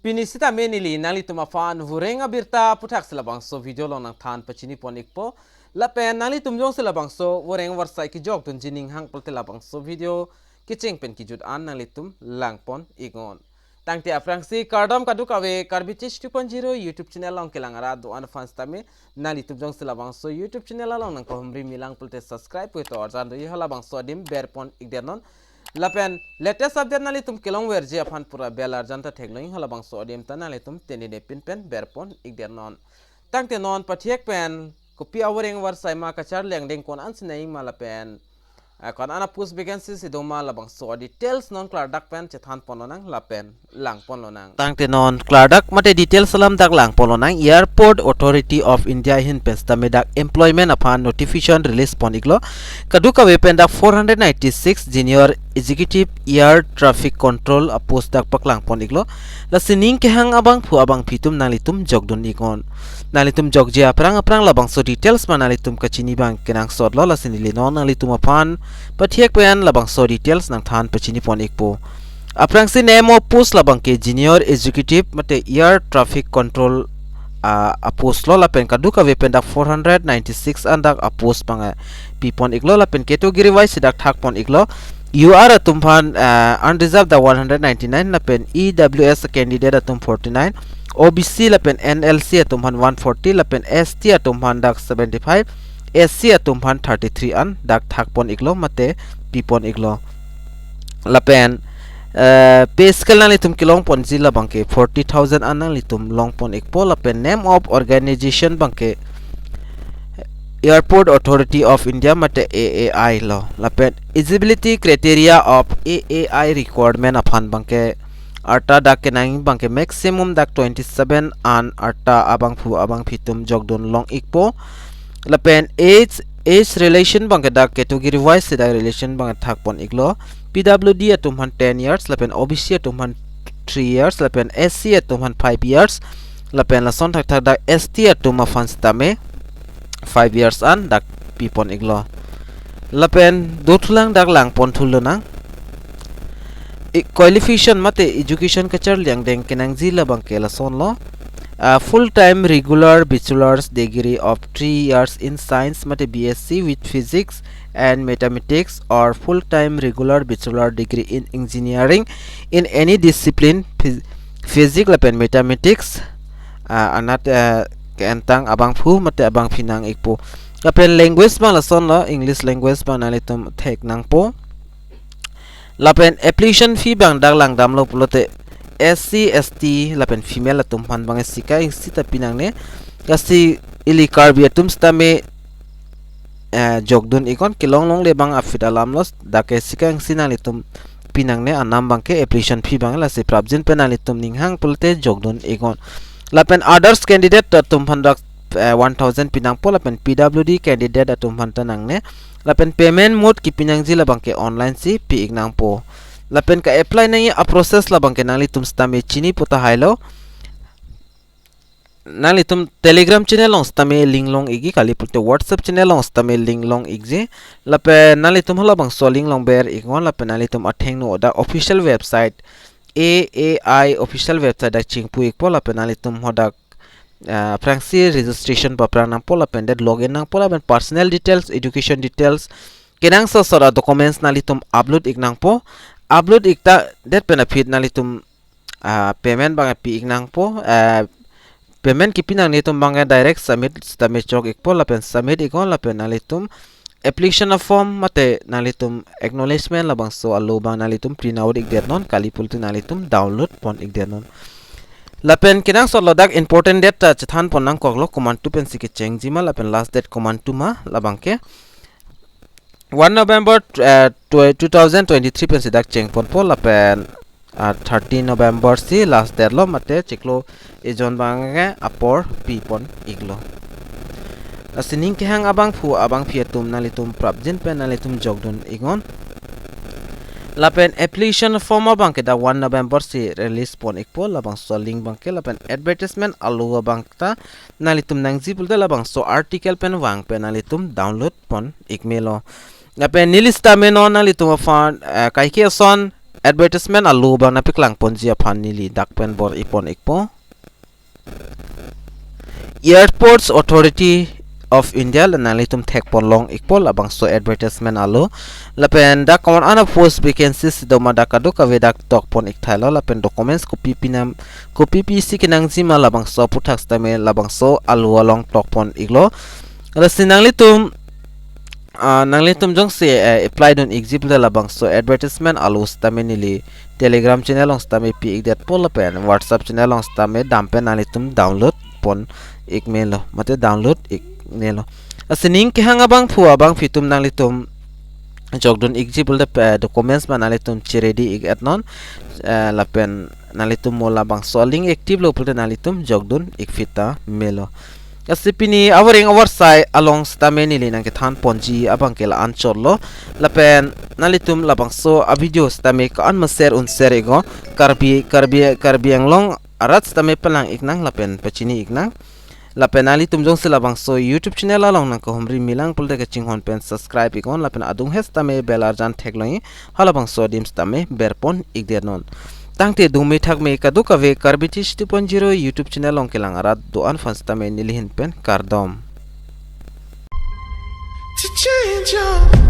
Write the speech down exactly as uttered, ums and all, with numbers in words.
Pini sitame neli nanglitum aphan voreng abirta aputhak si labangso video along nangthan pachini pon ikpo. Lapen nanglitum jongsi labangso voreng varsai kejok dunji ning hang pulote labangso video kecheng pen kejut an nanglitum lang pon iknon. Tangte aphrangsi kardom kadokave, Karbi Tech two point zero YouTube channel along kelang arat do-an aphan sitame nanglitum jongsi labangso YouTube channel along nangkahumri milang pulote subscribe pu itum arjan do-i, halabangso adim ber pon ikdet non. Lapen latest update nanglitum kelongverji aphan pura bell arjan ta theklong-i, halabangso adim ta nanglitum tenine pin pen ber pon ikdet non. Tangte non pathek pen kopi avoreng varsai ma, kacharli angdeng ko-an si nangji ma lapen, eh, ko-an a post vacancy si do ma, labangso details non klardak pen chethan pon lonang lapen lang pon lonang. Tangte non klardak mate details alam dak lang pon lonang. Airport Authority of India ahin pen sitame dak employment aphan notification release pon iklo. Kadokave pen dak four hundred ninety-six Junior Executive Air Traffic Control apost dak paklang pon iklo. Lasi ning kehang abangphu abangphi atum nanglitum jokdun iknon. Nanglitum jokji aphrang aphrang labangso details ma nanglitum kachini abang kenangsot lo, lasi neli non nanglitum aphan pathek pen labangso details nangthan pachini pon ikpo. Aphrangsi name of post labangke Junior Executive mate Air Traffic Control, ah, apost lo, lapen kadokave pen dak four hundred ninety-six an dak apost abang, eh, pi pon iklo, lapen category wise dak thak pon iklo. U R atum aphan, ah, unreserved dak one hundred ninety-nine, lapen E W S candidate atum forty-nine, O B C lapen N L C atum aphan one forty, lapen S T atum aphan dak seventy-five, S C atum aphan thirty-three an dak thak pon iklo mate pi pon iklo. Lapen, eh, pay scale nanglitum kelong ponji labangke forty thousand an nanglitum long pon ikpo, lapen name of organization abangke Airport Authority of India mate A A I lo. Lapen eligibility criteria of A A I requirement aphan abangke arta dak kenang abangke maximum dak twenty-seven an arta abangphu abangphi atum jokdun long ikpo. Lapen age, age relation abangke dak category wise si dak relation abang thak pon iklo. P W D atum aphan ten years, lapen O B C atum aphan three years, lapen S C atum aphan five years, lapen lason thakthak dak S T atum aphan sitame five years an dak pi pon iklo. Lapen dothulang dak lang pon thu lonang. I-, qualification mate education kacharli angdeng kenangji labangke lason lo. Ah, full time regular bachelor's degree of three years in science mate B S C with physics and mathematics, or full time regular bachelor degree in engineering in any discipline, phys-, physics lapen mathematics, ah, anat, ah, ke-entang abangphu mate abangphi nang ikpo. Lapen language abang lason lo, English language abang nanglitum thek nangpo. Lapen application fee abang dak langdamlo pulote S C, S T lapen female atum aphan abang sika isi ta pinangne. Lasi ili Karbi atum sitame, eh, jokdun iknon, kelong longle abang aphi alam lo, dak ke sika isi nanglitum pinangne, anam abangke application fee abang, lasi prapjin pen nanglitum ning hang pulote jokdun iknon. Lapen others candidate atum aphan dak, eh, one thousand pinangpo, lapen P W D candidate atum aphan ta nangne. Lapen payment mode kepi nangji labangke online si pi ik nangpo. Lapen ka-apply nangji a-process labangke nanglitum sitame chini pu tahai lo. Nanglitum Telegram channel along sitame link long ikji, kali pulote WhatsApp channel along sitame link long ikji. Lapen nanglitum halabangso link along ber iknon, lapen nanglitum athengno dak official website, A A I official website dak chingpu ikpo, lapen nanglitum hadak, ah, aphrangsi registration paphrang nangpo, lapen det login nangpo, lapen personal details, education details, kenangsot sot a-documents nanglitum upload ik nangpo. Upload ik ta det pen aphi nanglitum, ah, payment abang pi ik nangpo. Ah, payment kepi nangne atum abang direct submit sitame chok ikpo, lapen submit iknon, lapen nanglitum application form mate nanglitum acknowledgement labangso alo abang nanglitum print out ikdet non, kali pulote nanglitum download pon ikdet non. Lapen kenangsot lo dak important date ta chethan pon nangkoklo, komantu pensi kechengji ma lapen last date komantu ma, labangke one November, eh, tw-, two thousand twenty-three pensi dak cheng ponpo, lapen, ah, thirty November si last date lo, mate chiklo ejon abangke apor pi pon iklo. Lasi ning kehang abangphu abangphi atum nanglitum prapjin pen nanglitum jokdun iknon. Lapen application form abangke dak one November si release pon ikpo, labangso link abangke, lapen advertisement alo abang ta nanglitum nangji pulote labangso article pen vang pen nanglitum download pon ik melo. Lapen neli sitame non nanglitum aphan, eh, kaike ason advertisement alo abang nangpaklang ponji aphan neli dak pen bor-ipon ikpo. Airports Authority of India le nanglitum thekpon long ikpo labangso advertisement alo. Lapen dak komat-an a-post vacancy si doma dak kadokave dak tokpon ikthailo, lapen documents kopi pinam, kopi pisi kenangji ma labangso aphuthak sitame labangso alo along tokpon iklo. Lasi nanglitum, ah, nanglitum jongsi, eh, apply dun ikji pulote labangso advertisement alo sitame neli Telegram channel along sitame pi ikdetpo lapen WhatsApp channel along sitame dam pen nanglitum download pon ikmelo, mate download iknelo. Lasi ning kehang abangphu abangphi atum nanglitum jokdun ikji pulote, eh, documents ma nanglitum che-ready ik-etnon, eh, lapen nanglitum mo labangso link active lo pulote nanglitum jokdun ikphit ta melo. Lasi pini awaring awarsai along sitame neli nangkethan ponji abang ke la-an chotlo. Lapen nanglitum labangso a-video sitame ko-an ma share un share iknon. Karbi, Karbi, Karbi Anglong arat sitame palang iknang lapen pachini iknang. Lapen nanglitum jongsi labangso YouTube channel along nangkehumri milang pulote kachinghon pen subscribe iknon, lapen adung he sitame bell arjan theklong, halabangso adim sitame berpon ikdetnon. Tangte dungme thakme kadokave Karbi Tish two point zero YouTube channel along kelang arat do-an aphan sitame neli ahin pen kardom. To change your